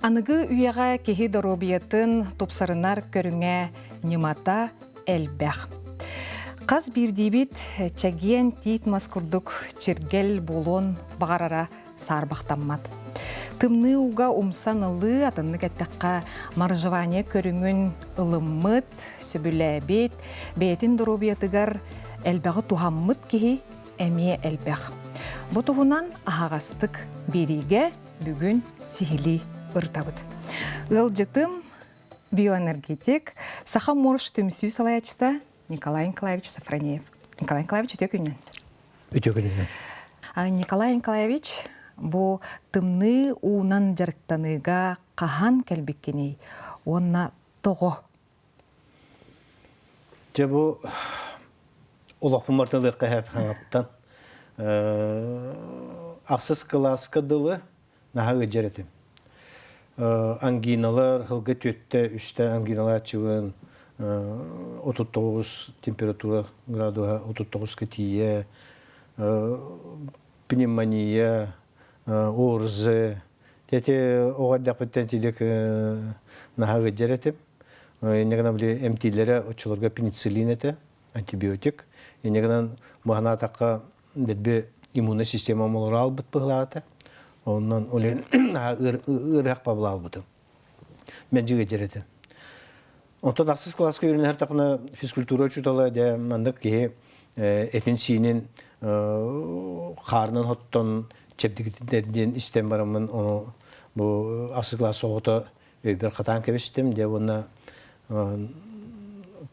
Аныгы үйэҕэ киһи доруобуйатын тупсарынар көрүҥэ, ньымата элбэх. Хас биирдиибит чэгиэн тиит мас курдук чиргэл буолуон баҕарара саарбахтаммат. Тымныы ууга умсан ылыы, атыннык эттэххэ, моржевание көрүҥүн ылыммыт, сөбүлээбит, бэйэтин доруобуйатыгар элбэҕи туһаммыт киһи эмиэ элбэх. Бу туһунан аһаҕастык биэриигэ бүгүн сиһилии ырытабыт. Ыалдьытым биоэнергетик, Саха Морж түмсүү салайааччыта Николай Николаевич Сафронеев. Николай Николаевич, үтүө күнүнэн. Үтүө күнүнэн. Николай Николаевич, бу тымныы уунан дьарыктаныыга хаһан кэлбиккиний уонна тоҕо? Дьэ бу олохпун мартылыахха хэп хаҥаптан ахсыс кылааска дылы наһаа ыдьар этим. Ангиналар сылга түөттэ үстэ ангиналааччыбын 39 температура градуһа 39-ка тиийэ пневмония ОРЗ Тети оҕо эрдэхпиттэн тилик наһаа ыдьар этим. Инньэ гынан били эмтииллэрэ оччолорго пенициллин этэ, антибиотик. Инньэ гынан баһанаатахха дэлби иммунная система олоро албыт быһылаата. Онон олен ыарыһах пабылаалбытым. Мэлдьи ыдьар этим. Онтон ахсыс кылааска үөрэнэр тахына физкультура учуутала дьэ маннык киһи этин-сиинин хаарынан хоттон чэбдигитиннэр диэн истэн бараммын ону бу ахсыс кылаас оҕото өйбөр хатаан кэбистим дьэ уонна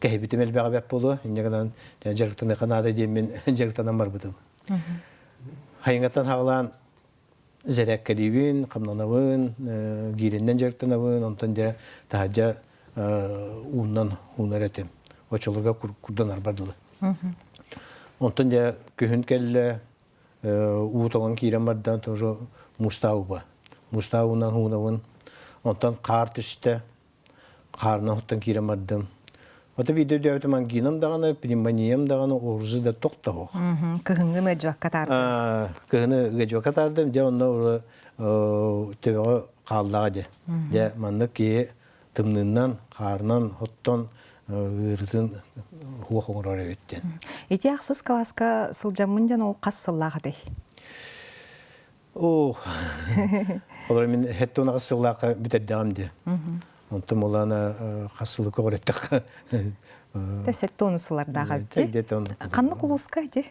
кэһибитим элбэҕи бэт буолуо инньэ гынан дьарыктаныахха наада диэммин дьарыктанан барбытым. Хайыҥаттан хаҕалаан Зэрээккэлиибин, хамнанабын, гиириннэн дьарыктанабын, онтон дьэ таһырдьа ууннан уунар этим. Оччолорго курданарбар дылы. Онтон дьэ күһүн кэллэ, уу тоҥон киирэн бардан тоже муустаах ууба. Муустаах уунан уунабын. Онтон хаар түстэ, Хаарынан оттон киирэн бардым. Ото биирдэ өйдөөбүтүм ангинам даҕаны, пневмониям даҕаны, орзы да тох да суох. Кыһыҥҥы ыадьыбакка таардым. Кыһыны ыадьыбакка таардым. Дьэ онно төбөҕө хааллаҕа дьэ. Дьэ маннык киһи тымныынан, хаарынан оттон ыарыытын хуох оҥорор эбит диэн. Ити ахсыс кылааска сылдьаммын диэн ол хас сыллаах этэй? Оо, олор мин хеттон аҕыс сыллаахха бүтэрдэҕим дии. Онтон Мулана хас сылы көҕүрэттэххэ. Тэ сеттону сылардаах эбит. Ханнык улууска ити?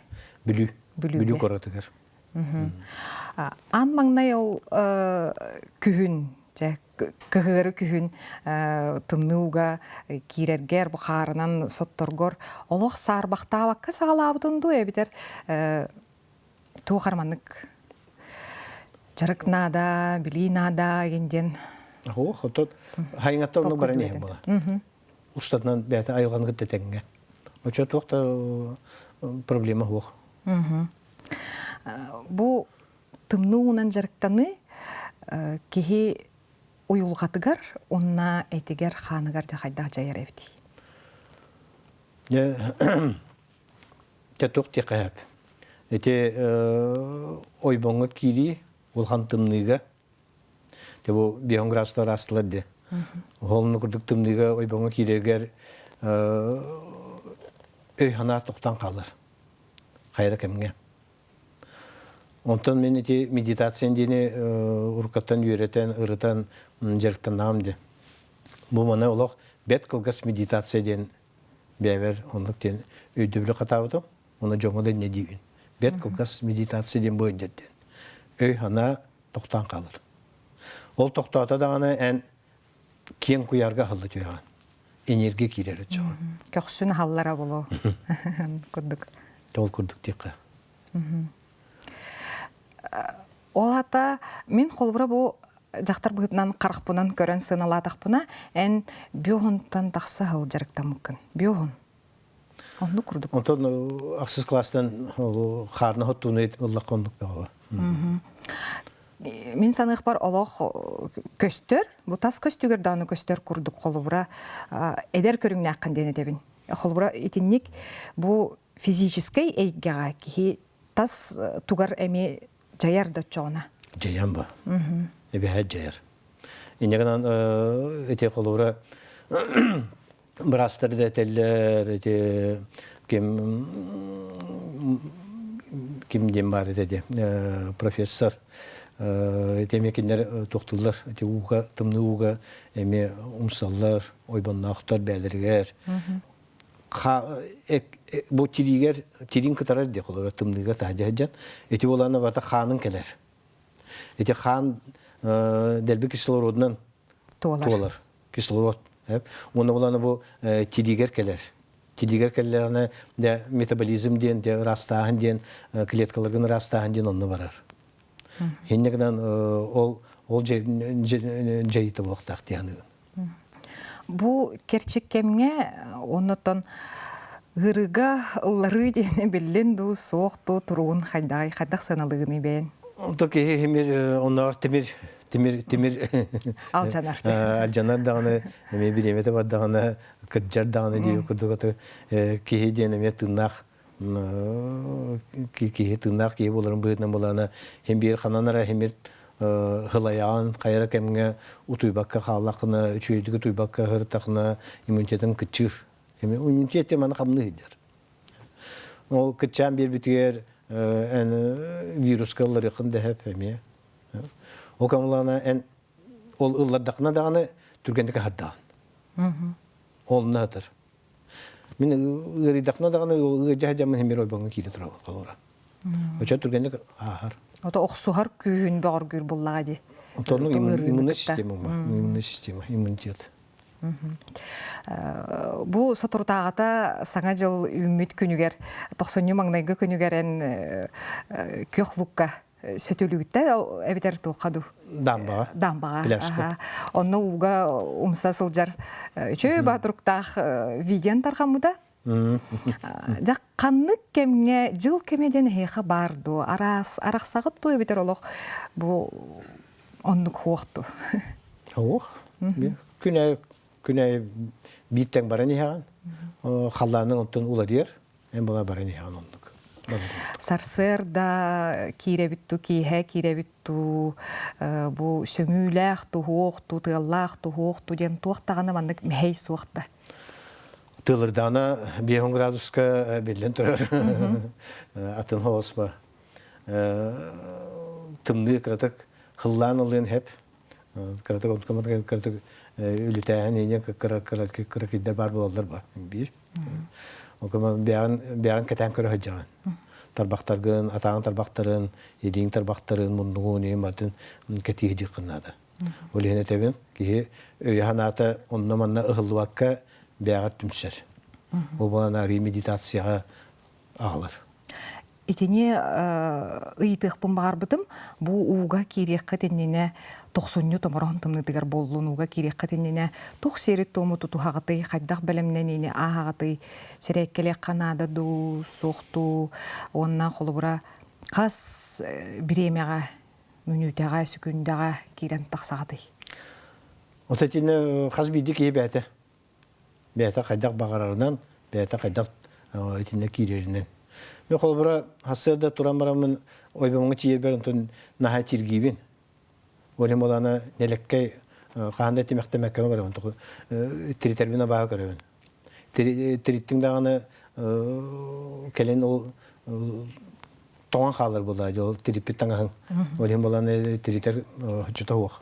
Бүлүү. Бүлүү куоратыгар. Аан маҥнай ол күһүн, дьэ, кыһыары күһүн тымныы ууга киирэргэр, бу хаарынан сотторгор олох саарбахтаабакка саҕалаабытын дуу эбитэр туох арманнык дьарык наада, билии наада игин диэн Оо, хотон хайыҥатта онно баран иһэн була. Устатынан бэйэтэ айылҕаны кытта тэҥҥэ. Очо туох да проблема суох. Бу тымныы уунан дьарыктаныы киһи уйулҕатыгар уонна этигэр хааныгар дьэ хайдах дьайар эбитий? Дьэ туох диэххэ сөп. Ити ойбоҥҥо киирии улахан тымныыга дьэ бу биэһон градустар аастылар дии. Холну курдук тымныыга ойбоҥҥо киирэргэр өй-санаа тохтон хаалар. Хайра кэмҥэ. Онтон мин ити медитация диэни уруккаттан үөрэтэн, ырытан дьарыктанаҕым дии. Бу маны олох бэрт кылгас медитация диэн бэйэбэр оннук диэн өйдөбүлү хатаабытым. Уонна дьоҥҥо да инньэ диибин. Бэрт кылгас медитация диэн бу өйдөр диэн. Өй-санаа тохтоон хаалар. Ол тохтоото даҕаны эн киэҥ куйаарга аһылла түһэҕин. Энергия киирэр оччоҕо. Көхсүн аһаллара боло курдук. Ол курдук диэххэ. Ол ата мин холобура бу дьахтар быһыытынан харахпынан көрөн сыаналаатахпына, эн бүөһунтан тахса сыл дьарыктаммыккын. Бүөһун. Оннук курдук. Онтон ахсыс класстан хаарна хоттууну ыллахха оннук бөҕө. Мин саныахпар олох көстөр, бу тас көстүгэр даҕаны көстөр курдук холобура эдэр көрүҥнээххин диэн этэбин. Холобура итинник бу физическэй эйгэҕэ киһи тас тугар эмиэ дьайар да оччоҕуна. Дьайан ба. Эбэһэ дьайар. Инньэ гынан ити холобура быраастар да этэллэр, ити ким ким диэн баар этэ дии, профессор ити эмиэ кинилэр туохтууллар, ити ууга, тымныы ууга эмиэ умсаллар, ойбонноохтор бэйэлэригэр. Бу тириигэр, тириин кытарар дии холобура тымныыга таһдьа сылдьан, ити буолаана барыта хаанын кэлэр. Ити хаан дэлби кислородунан туолар. Кислород. Уонна буланы бу тилигэр кэлэр. Тилигэр кэллэҕинэ дэ метаболизм диэн, дэ ыраастааһын диэн, клеткаларгын ыраастааһын диэн онно барар. Хинне гынан ол ол дьайыта буолуохтаах дии саныыбын. Бу кэрчик кэмҥэ оннотон ыарыыга ылларыы диэни биллин дуу, суох дуу туругун хайдаҕый, хайдах сыаналыыгыный бэйэҥ? Онто киһи химир оннооҕор тимир тимир тимир алдьанар алдьанар даҕаны эмиэ бириэмэтэ бардаҕына кырдьар даҕаны диэбит курдук киһи диэн эмиэ тыыннаах киһи тыыннаах киһи буоларын быһыытынан былаана хим биир ханан эрэ химир хылайаан хайара кэмҥэ утуйбакка хааллаххына үчүгэйдик утуйбакка сырыттахына иммунитетын кыччыыр иммунитет маны хамныы сылдьар ол кыччаан биэрбитигэр эн вируска ылларыаххын дэһэп эмиэ ол кэмлаана эн ол ыллардахына даҕаны түргэнник аһардаҕын ол наатар Мин ыарыйдахпына даҕаны ыалдьа сылдьаммын син биир ойбоҥҥо киирэ турабын холобура. Оччо түргэнник ааһар. Ото охсуһар күүһүн бөҕөргүүр буллаҕа дии. Отоннук иммунная система иммунная система, иммунитет. Бу соторутааҕыта Саҥа дьыл үүммүт күнүгэр, тохсунньу маҥнайгы күнүгэр эн күөх лукка сөтөлүгүттэ эбэтэр туохха дуу? Дамбаҕа. Дамбаҕа. Пляжка. Онно ууга умса сылдьар үчүгэй баатыруктаах видеон тарҕаммыта. Дьэ ханнык кэмҥэ дьыл кэмэ диэн эһиэхэ баар дуо? Араас арахсаҕыт дуо эбэтэр олох бу оннук хуох дуо? Хуох. Күн күн аайы биир тэҥ баран иһэҕин. Халлааныҥ оттон уларыйар. Эн була баран иһэҕин оннук. Сарсыарда киирэбит туу, киэһэ киирэбит туу, бу сөҥүүлээх туһуох туу, тыаллаах туһуох туу диэн туох даҕаны маннык мэһэй суох да. Тыалырдаана 5 градуска биллэн турар. Атын хоҕуспа. Тымныы кыратык хыллаан ылыан хэп. Кыратык онтукаматык кыратык үлүтээһин ине кыра кыра кыра киддэр баар буолаллар ба биир. Окума бэҕин бэҕин кэтээн көрө сылдьаҕын. Тарбахтаргын, атааҥ тарбахтарын, илииҥ тарбахтарын, муннугун, иһин бартын кэтии сылдьыаххын наада. Ол иһин этэбин, киһи өйө-санаата онно-манна ыһыллыбакка бэҕэр түмсэр. Ол буолан арыы медитацияҕа аҕалар. Итини ыйытыахпын баҕарбытым, бу ууга киириэххит иннинэ тохсунньу томороон тымныытыгар буоллун ууга киириэххит иннинэ туох сиэри-туому тутуһаҕытый, хайдах бэлэмнэниини ааһаҕытый, сэрээккэлиэххэ наада дуу, суох дуу уонна холобура хас бириэмэҕэ, мүнүүтэҕэ, сөкүүндэҕэ киирэн тахсаҕытый? Вот итини хас биирдии киһи бэйэтэ бэйэтэ хайдах баҕарарынан, бэйэтэ хайдах итиннэ киирэринэн. Мен холобура сарсыарда туран бараммын ойбоҥҥо тиийэрбэр онтон наһаа тиргиибин. Ол молана нэлэккэй хаһан да тимэхтэмэккэ барабын тиритэрбин абааһы көрөбүн. Тириттиҥ даҕаны кэлин ол тоҥон хаалар буолаа дьол тириппит таҥаһыҥ. Ол иһин буолан тиритэр оччото суох.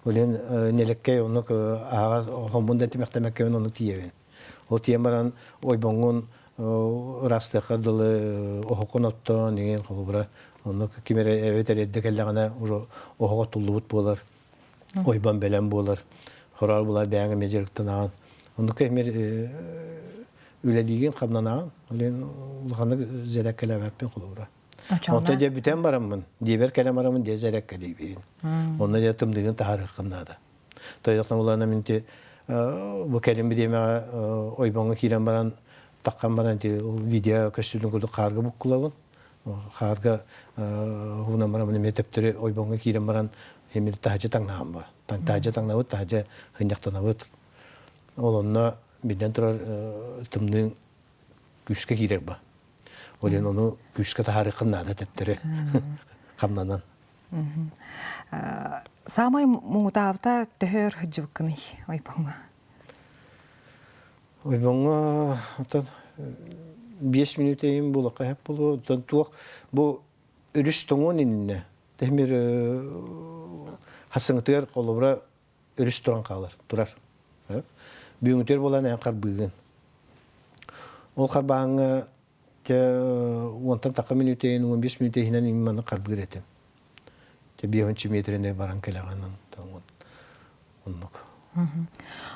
Ол иһин нэлэккэй оннук аһаҕас хоммун да тимэхтэмэккэбин оннук тиийэбин. Ол тиийэн баран ойбоҥҥун ыраастыаххар дылы оһоххун оттоон иҥин холобура оннук ким эрэ эбэтэр эрдэ кэллэҕинэ уже оһох оттуллубут буолар ойбон бэлэм буолар хороор була бэйэҥ эмиэ дьарыктанаҕын оннук эмиэ үлэлиигин хамнанаҕын ол иһин улаханнык зэрэккэлээбэппин холобура Онто дьэ бүтэн бараммын, дьиэбэр кэлэн бараммын дьэ зэрэккэлиибин. Онно дьэ тымныгын таһаарыаххын наада. Тойохтон булана мин ти бу кэлин бириэмэҕэ ойбоҥҥо киирэн баран таххан баран ти видео көстүүтүн курдук хаарга буккулабын. Хаарга уунан бараммын эмиэ төптөрү ойбоҥҥо киирэн баран эмир таһдьа таҥнаһан ба. Таһдьа таҥнабыт, таһдьа ынньахтанабыт. Ол онно биллэн турар тымныың күүскэ киирэр ба. Ол иһин ону күүскэ таһаарыаххын наада тэптэрэ хамнанан. Саамай муҥутаабыта төһө өр сылдьыбыккыный ойбоҥҥо? Ойбоҥҥо оттон 5 мүнүүтэ буолуохха сөп буолуо. Оттон туох бу өрүс тоҥуон иннинэ тэһимир хасыҥытыгар холобура өрүс туран хаалар, турар. Бүгүҥүтүгэр буолан эн харбыыгын. Ол харбааҥҥа Дьэ уонтан тахха мүнүүтэ 15 мүнүүтэ иһинэн маны харбыыр этим. Дьэ биэһүнчэ миэтэрэнэ баран кэлэҕин оннук.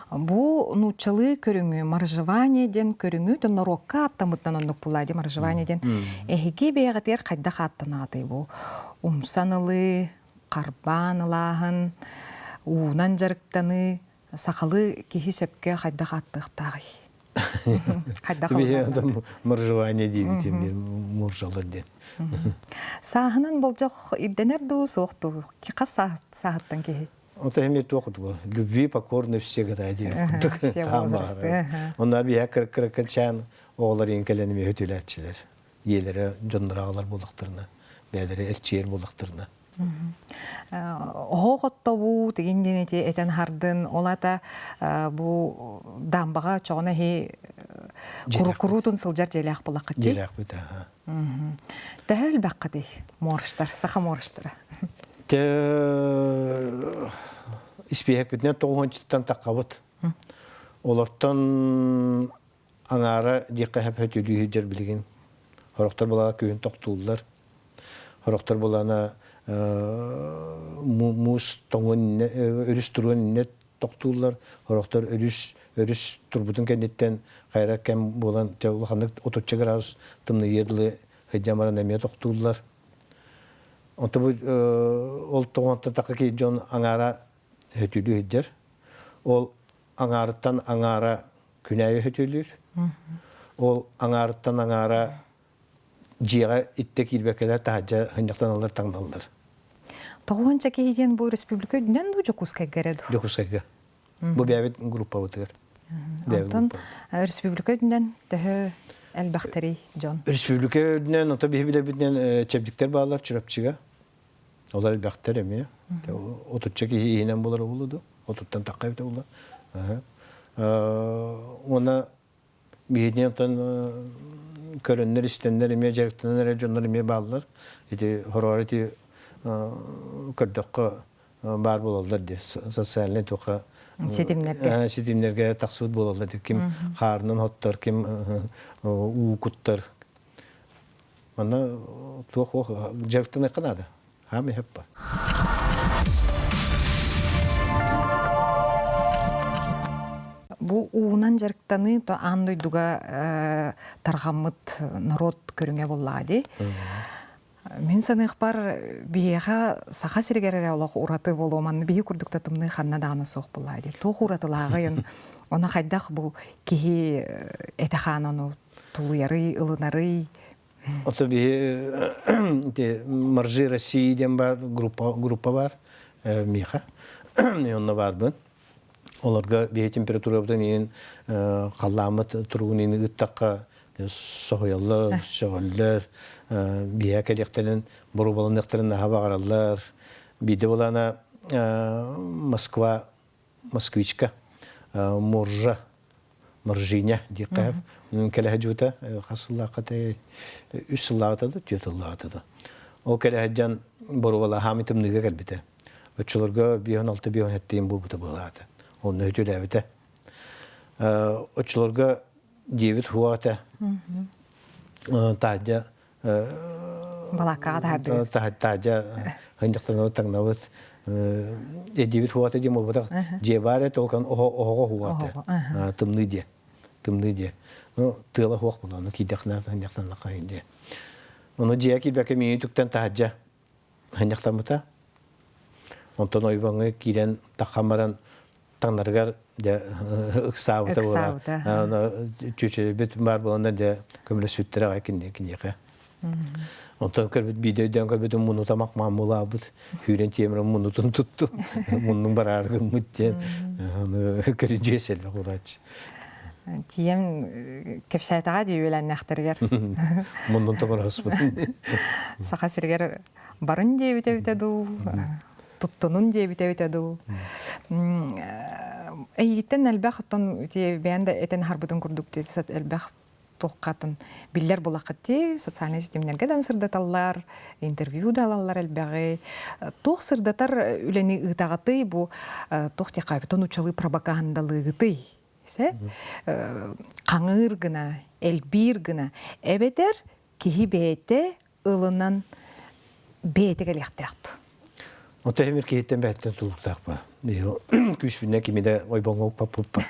Бу нууччалыы көрүҥү моржевание диэн көрүҥү то норуокка ааттаммытынан оннук булаа ди моржевание диэн эһиги бэйэҕитигэр хайдах ааттанаатый бу умсан ылыы, харбаан ылааһын, уунан дьарыктаныы сахалыы киһи сөпкө хайдах ааттыахтааҕый? Хайдах Моржевание диэбитим биир моржалар диэн. Сааһынан болдьох ирдэнэр дуу, суох дуу? Хас сааһыттан киһи? Ото эмиэ туох курдук любви покорны все года диэн курдук. Онно биһэ кыракыракачаан оҕолор иин кэлэн эмиэ өтүлээччилэр. Ийэлэрэ дьонноро аҕалар буоллахтарына, бэйэлэрэ эрчийэр буоллахтарына. Оһох оттобуу тигин диэн ити этэн хардын ол ата бу дамбаҕа чоҕуна иһи куруутун сылдьар дьиэлээх буллаххыт дии Дьиэлээхпит аха. Төһө элбэххитий моржтар, саха моржтара? Те испиэһэкпитинэн тоҕуһунчуттан таххабыт. Олортон аҥаара диэххэ сөп өтүүлүү сылдьар билигин. Сорохтор буолаҕа күһүн тохтууллар. Сорохтор буолаана муус тоҥуон өрүс туруон иннэ тохтууллар. Сорохтор өрүс өрүс турбутун кэнниттэн хайра кэм буолан улаханнык отучча градус тымныйыар дылы сылдьан баран эмиэ тохтууллар. Онто бу ол тоҕуонтан тахха киһи дьон аҥаара өтүүлүү сылдьар. Ол аҥаарыттан аҥаара күнээйи өтүүлүүр. Ол аҥаарыттан аҥаара дьиэҕэ иттэ киирбэккэлэр таһырдьа сынньахтаналлар таҥналлар. Тоҕуһунча киһи диэн бу республика үрдүнэн дуу Дьокуускайга эрэ дуу? Дьокуускайга. Бу бэйэбит группабытыгар. Онтон республика үрдүнэн төһө элбэхтэрий дьон? Республика үрдүнэн, ото биһи билэрбитинэн чэбдиктэр бааллар Чурапчыга. Олор элбэхтэр эмиэ. Отучча киһи иһинэн буолар буолуо дуу? Отуттан тахха эбитэ буолла. Уонна биһиги онтон көрөннөр, истэннэр эмиэ дьарыктанан эрэр дьоннор эмиэ бааллар. Ити хороҕор ити көрдөххө баар буолаллар дии. Социальнай туохха ситимнэргэ ситимнэргэ тахсыбыт буолаллар дии. Ким хаарынан хоттор, ким уу куттар. Манна туох уох дьарыктаныахха наада. Хаам иһэппа. Бу уунан дьарыктаныы то аан дойдуга тарҕаммыт норуот көрүҥэ буоллаҕа дии. Мин саныахпар биһиэхэ Саха сиригэр эрэ олох ураты буолуо манна биһи курдук да тымныы ханна даҕаны суох буоллаҕа дии. Туох уратылааҕый ону хайдах бу киһи этэ-хаана ону тулуйарый, ылынарый? Ото биһи ити Моржи России диэн бар группа группа бар миэхэ онно баарбын. Олорго биһи температурабытын иин халлааммыт туругун иин ыыттахха соһуйаллар, сөҕөллөр, биһэ кэлиэхтэрин, боруобаланыахтарын наһаа баҕараллар. Биирдэ буолаана Москва москвичка Моржа Моржиня диэххэ кэлэ сылдьыбыта хас сыллаахха үс сыллааҕыта да түөрт сыллааҕыта да ол кэлэ сылдьан боруобалаһаамый тымныыга кэлбитэ оччолорго биэһин алта биэһин сэттиин буолбута буолаата онно үтүөлээбитэ оччолорго диэбит хуа этэ таһырдьа Балааккаҕа таһардыбыт. Таһырдьа хынньахтанабыт таҥнабыт эдиибит хуата диэн буолбатах дьиэ баар этэ ол оһоҕо хуата тымныы дьиэ тымныы дьиэ ну тыала хуох буолла ону киирдэххинэ хынньахтаннахха дьиэ ону дьиэ киирбэккэ миигин түктэн таһырдьа хынньахтаммыта онтон ойбоҥҥо киирэн таххан баран таҥнарыгар дьэ ыксаабыта буола чүчүрбүт баар буоланнар дьэ көмөлөспүттэрэ аҕай киниэхэ онтон көрбүт биирдэ өйдөөн көрбүтүм мунну тамак мааммылаабыт сүүрэн тиэмирэн муннутун тутту муннун бараары гыммыт диэн көрүдьүөс элбэх буолааччы. Тиийэн кэпсээтэҕэ дии үөлээннээхтэригэр. Муннун тоҥороһуспутун. Саха сиригэр барын диэбитэ эбитэ дуу, туттунун диэбитэ эбитэ дуу. Эйигиттэн элбэх оттон бэйэн да этэн аһарбытын курдук элбэх туоххатын биллэр булаххыт дии социальнай ситимнэргэ да сырдаталлар, интервью да ылаллар элбэҕи. Туох сырдатар үлэни ыытаҕытый бу туох диэххэ нууччалыы пропагандалыыгытый? Хаҥыыр гына, элбиир гына эбэтэр киһи бэйэтэ ылынан бэйэтэ кэлиэхтээх дуу? Оттон эмир киһиттэн бэйэттэн тулуктаах ба. Күүспүнэн кими да ойбоҥҥо укпаппыппа.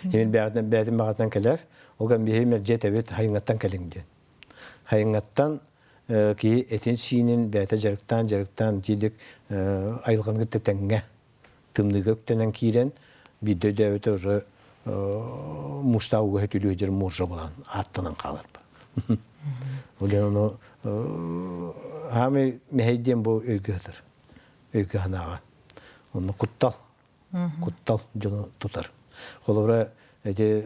Химин бэйэтин бэйэтин баҕатынан кэлэр. Ол ган биһи мэлдьи этэбит хайыҥҥаттан кэлиҥ диэн. Хайыҥҥаттан киһи этин-сиинин бэйэтэ дьарыктаан дьарыктаан тиилик айылҕаны кытта тэҥҥэ тымныыга үктэнэн киирэн биирдэ өйдөөбүтэ уже муустаах уга түлүү дьэр моржа булан ааттанан хаалар. Ол ону хаамай мэһэйдиэн бу өйгө сытар. Өйгө санааҕа. Онно куттал. Куттал дьону тутар. Холобура эти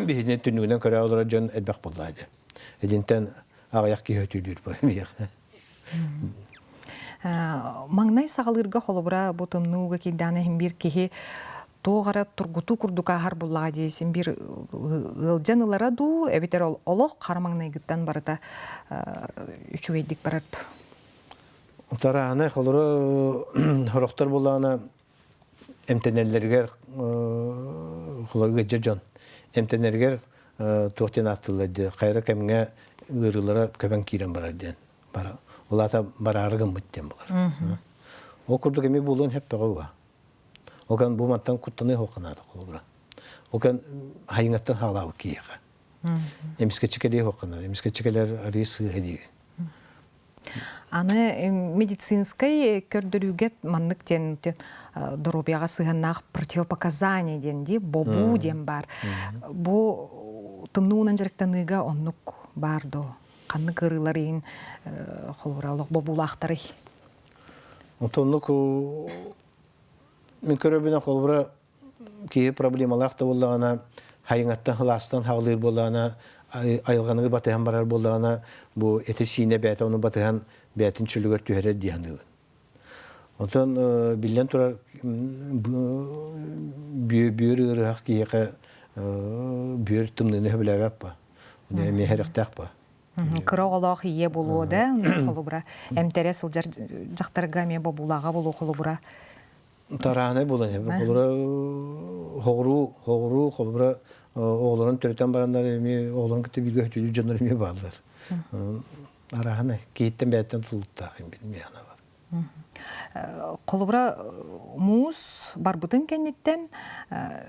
биһини түннүгүнэн көрө олорор дьон элбэх буолла ди. Эдинтэн аҕыйах киһи өтүүлүүр бу миэхэ. Маҥнай саҕалыырга холобура бу тымныы ууга киирдэҕинэ иһин биир киһи туох эрэ тургутуу курдук ааһар буллаҕа дии син биир ыалдьан ылара дуу эбэтэр ол олох хара маҥнайгыттан барыта үчүгэйдик барар дуу. Тараанай холоро хорохтор буллаҕына эмтэнэллэригэр холоруга дьэ дьон эмтэнэригэр туох диэн ааттыыллар дии хайра кэмҥэ ыарыылара көбөн киирэн барар диэн бара улаата бараары гыммыт диэн булар. Ол курдук эми буолуон хөппөҕө уа. Ол кэн бу мантан куттаныы хоққанаата холобура. Ол кэн хайыҥаттан хаалаабыт киһиэхэ. Эмискэччи кэлиэ хоққана, эмискэччи кэлэр арыы сыыһа диигин. Аны медицинскэй көрдөрүүгэ маннык диэн доруобуйаҕа сыһыаннаах противопоказание диэн дии, бобуу диэн баар. Бу тымныы дьарыктаныыга оннук баар дуо? Ханнык ыарыылар иһин холобура олох бобуулаахтарый? Оннук мин көрөбүнэ холобура киһи проблемалаах да буоллаҕына хайыҥаттан хылаастан хаҕылыыр буоллаҕына айылҕаны батыһан барар буоллаҕына бу эти-сиинэ бэйэтэ ону батыһан бэйэтин чөлүгэр түһэрэр дии саныыбын. Онтон биллэн турар бүөр ыарыһах киһиэхэ бүөр тымныыны сөбүлээбэт ба. Эмиэ сэрэхтээх ба. Кыра оҕолоох ийэ буолуо да, холобура, эмтэрэ сылдьар дьахтарга эмиэ бобуулааҕа буолуо холобура. Тараанай буолан холобура хоҕуруу хоҕуруу холобура оҕолорун төрөтөн бараннар эмиэ оҕолорун кытта бииргэ өтүүлүүр дьоннор эмиэ бааллар. Арааһынай киһиттэн бэйэттэн тутулуктаах миэхэ бар. Холобура муус барбытын кэнниттэн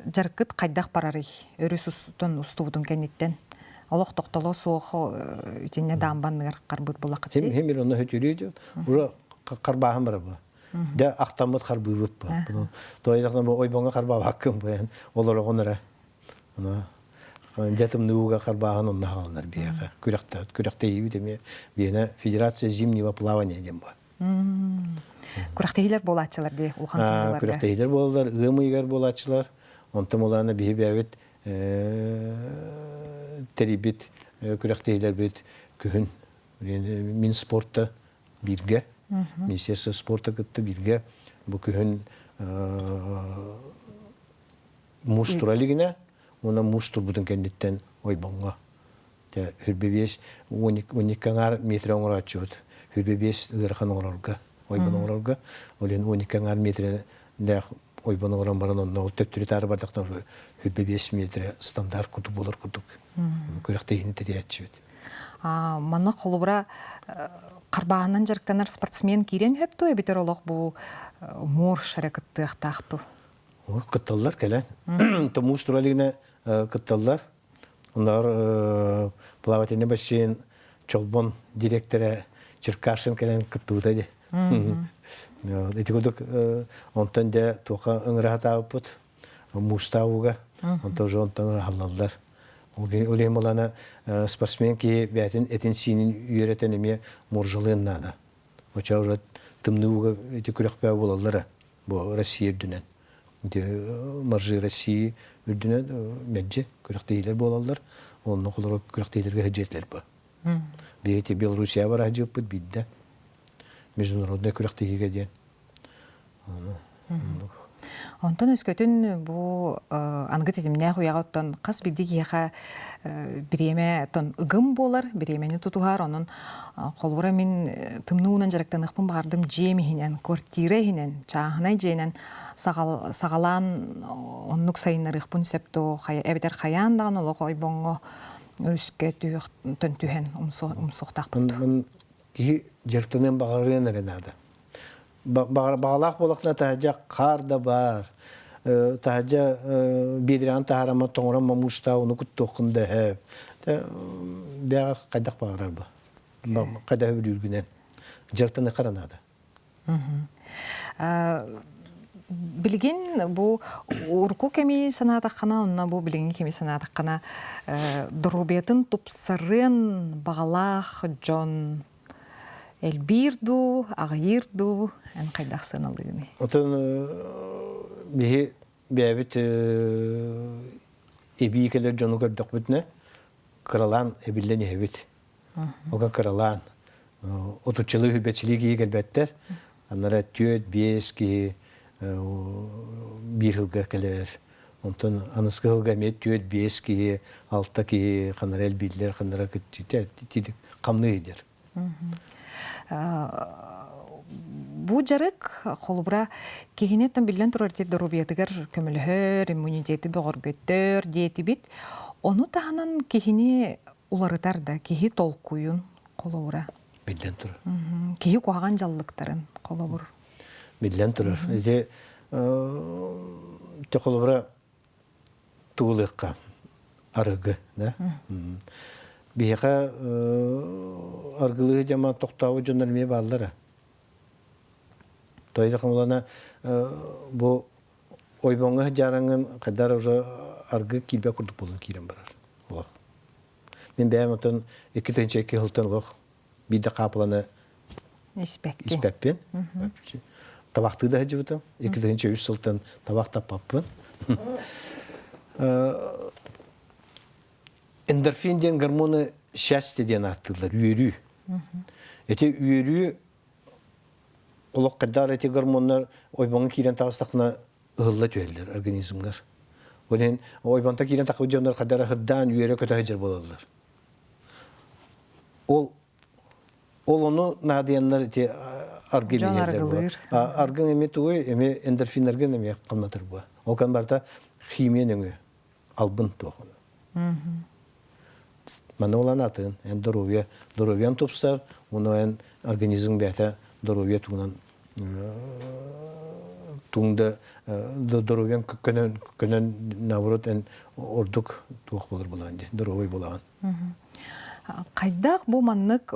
дьарыккыт хайдах барарый? Өрүс устун устубутун кэнниттэн олох тохтоло суох итиннэ даамбанныгар харбыт буллаххыт Хим хим онно хөтүрүү диэн ура харбааһын барабы. Дэ ахтаммыт харбыыбыт бу. Тоойдохно бу ойбоҥҥо харбаабаккын бу олороҕун эрэ. Ана дьэ тымныыга харбааһын онно хааланар биһиэхэ. Күрэхтэ күрэхтэһиибит эмиэ биһиэнэ Федерация зимнего плавания диэн бар. Күрэхтэһиилэр буолааччылар дии улахан тымныыларга. Күрэхтэһиилэр буолаллар, ыам ыйыгар буолааччылар. Онтон улаана биһи бэйэбит тэрийбит күрэхтэһиилэрбит күһүн мин спортта бииргэ Министерство спорта кытта бииргэ бу күһүн муус тура илигинэ уонна муус турбутун кэнниттэн ойбоҥҥо хүрбэ биэс уон икки аҥаар метр оҥорооччубут хүрбэ биэс ыарахан оҥорорго ойбон оҥорорго ол иһин 12 аҥаар метрэлээх ойбон оҥорон баран онно төттөрү таары бардахтан уже хүрбэ биэс метрэ стандарт курдук буолар курдук күрэхтэһиини тэрийээччибит. Манна холобура харбааһынан дьарыктанар спортсмен киирэн сөп дуо эбэтэр олох бу морж эрэ кыттыахтаах дуу? Кытталлар кэлэн. Муус тура илигинэ кытталлар. Онноор плавательный бассейн Чолбон директора Черкашин кэлэн кыттыбыта дии. Ити курдук онтон дьэ туохха ыҥыраһатаабыппыт муустаабыга онтон уже онтон аһаллаллар. Ол иһин булана спортсмен киһи бэйэтин этин-сиинин үөрэтэн эмиэ моржалыан наада. Оча уже тымныы ууга ити күрэхпэ буолаллара бу Россия үрдүнэн. Маржи России үрдүнэн мэлдьи күрэхтэһиилэр буолаллар. Онно холоро күрэхтэһиилэргэ сылдьыатылар бу. Биһиги Белоруссия бара сылдьыппыт биирдэ. Международнай күрэхтэһиигэ диэн. Онтон өскөтүн бу аныгы тэтимнээх үйэҕэ оттон хас биирдии киһиэхэ бириэмэ оттон ыгым буолар, бириэмэни тутуһар, онон холобура мин тымныы уунан дьарыктаныахпын баҕардым дьиэм иһинэн, квартира иһинэн, чааһынай дьиэнэн саҕалаан оннук сайыннарыахпын сөп дуо, эбэтэр хайаан даҕаны олох ойбоҥҥо өрүскэ түһүөхтэн түһэн умсуохтаахпын дуо? Киһи дьарыктаныан баҕарыан эрэ наада. Баҕалаах буолахтына таһырдьа хаар да баар, таһырдьа биэдирэҕин таһаарама тоҥорон мамуустаа ону куттуоххун да сөп. Бэҕэ хайдах баҕарар ба. Хайдах өбүлүүргүнэн. Дьарыктаныахха да наада. Билигин бу урукку кэми санаатаххына, онно бу билиҥҥи кэми санаатаххына, доруобуйатын тупсарыан баҕалаах дьон элбиир дуу, аҕыйыыр дуу, эн хайдах сыаналыыгыный? Отон биһи бэйэбит эбии кэлэр дьону көрдөхпүтүнэ, кыралаан эбиллэн иһэбит. Ога кыралаан отуччалыы хүлбэчилии киһи кэлбэттэр. Аннара түөрт, биэс киһи биир сылга кэлэр. Онтон аныскы сылга эмиэ түөрт, биэс киһи, алта киһи ханара элбииллэр, ханара хамныы иһдэр. Бу дьарык холобура киһини оттон биллэн турар доруобуйатыгар көмөлөһөр, иммунитеты бөҕөргөтөр диэтибит. Ону таһынан киһини уларытар да киһи толкуйун холобура. Биллэн турар. Киһи куһаҕан дьаллыктарын холобур. Биллэн турар. Ити холобура тугулыахха арыгы да биһиэхэ аргылыы дьама тохтообут дьоннор эмиэ бааллара Тойдахамлана бу ойбоҥҥо дьаараҥҥын хайдар уже аргы киирбэ курдук буолан киирэн барар олох мин бэйэм отон 2002 сылтан олох биирдэ хаапыланы испэппин. Табахтыы да сылдьыбытым. 2003 сылтан табах таппаппын. Эндорфин диэн гормоны счастье диэн ааттыыллар, үөрүү. Эти үөрүү олох хайдах эти гормоннар ойбоҥҥо киирэн таҕыстахына ыһылла түһэллэр организмҥар. Ол иһин ойбонто киирэн тахсыбыт дьоннор хайдах ыһырдаан үөрэ-көтө сылдьар буолаллар. Ол ол ону наадыйаннар ити аргы билиһэллэр буолар. Аргын эми тугуй, эми эндорфиннаргын эми хамнатар буо. Ол кан барыта химия нөҥүө албын туохуна. Манна улан атын, эн здоровье, здоровьян тупсар, уну эн организм бэйэтэ здоровье тугунан туҥда здоровьян көнөн көнөн наоборот эн ордук туох болар булаан ди здоровый булаан. Хайдах бу маннык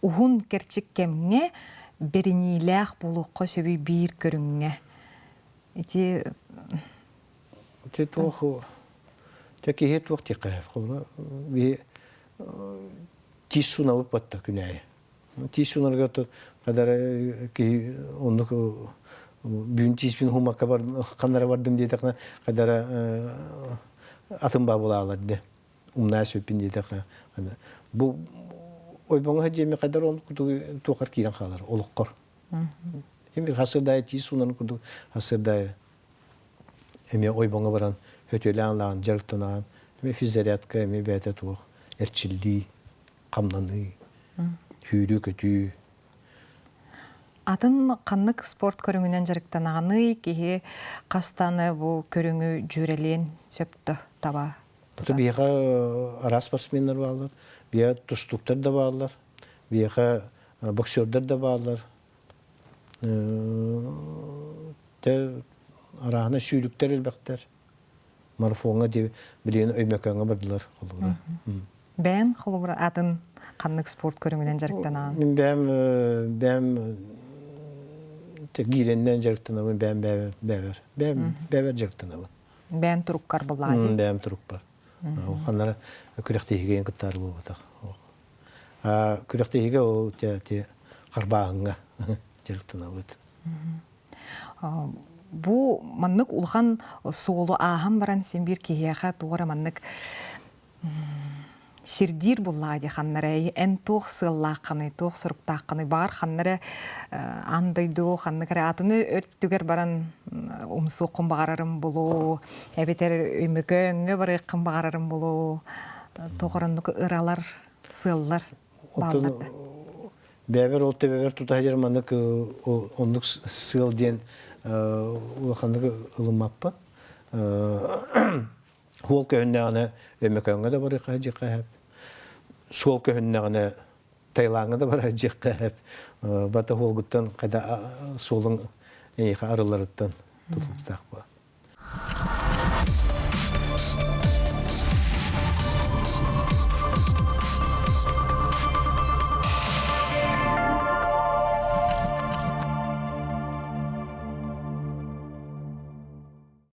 уһун кэрчик кэмҥэ бэриниилээх буолуохха сөбүй биир көрүҥҥэ? Ити Ити туох те киһи туох диэххэ холобура биһи тиис суунабыт батта күн аайы. Тиис суунарга кадара киһи оннук бүгүн тииспин хумакка бар ханнара бардым диэтэхинэ кадара атын баа булаалар де умнаа сүппүн диэтэххэ бу ойбоҥо дьиэми хайдар он курдук туохар киирэн хаалар олоххор эми хасырдаайы тиис суунарын курдук хасырдаайы эмиэ ойбоҥо баран хөтүөлээн лаан дьарыктанаан эмиэ физзарядка эмиэ бэйэтэ туох эрчиллии хамнаныы сүүрүү-көтүү Атын ханнык спорт көрүҥүнэн дьарыктанаҕыный? Киһи хастаны бу көрүҥү дьүөрэлиэн сөптө таба тута? Биһиэхэ араас спортсменнар бааллар, биһиэхэ тустууктар да бааллар, биһиэхэ боксердар да бааллар. Тэ арааһына сүүрүктэр элбэхтэр. Марафоҥҥа дии билигин Өймөкөөҥҥө бардылар холобура. Бэйэм холобура атын ханнык спорт көрүҥүнэн дьарыктанаҕын? Мин бэйэм бэйэм гиирэннэн дьарыктанабын, бэйэм бэйэбэр бэйэм бэйэбэр дьарыктанабын. Бэйэм туруккар буллаҕа дии? Бэйэм турукпар. Ханнара күрэхтэһиигэ кыттаары буолбатах. Күрэхтэһиигэ ол те харбааһыҥҥа дьарыктанабыт. Бу маннык улахан суолу ааһан баран син биир киһиэхэ туох эрэ маннык сирдиир буллаҕа дии ханна эрэ эн туох сыаллааххыный, туох соруктааххыный, баҕар ханна эрэ аан дойду ханнык эрэ атыны өттүгэр баран умсуоххун баҕарарым булуу, эбэтэр Өймөкөөҥҥө барыаххын баҕарарым булуу, туох эрэ оннук ыралар, сыаллар бааллар да. Бэйэбэр ол төбөбөр тута сылдьар маннык оннук сыал диэн улаханнык ылыммаппын. Суол көһүннэҕинэ Өймөкөөҥҥө да барыахха дьиэххэ сөп. Суол көһүннэҕинэ Таилаҥҥа да барар дьиэххэ сөп. Бата суолгуттан хайда суолуҥ эйиэхэ арылларыттан тутулуктаах буолар.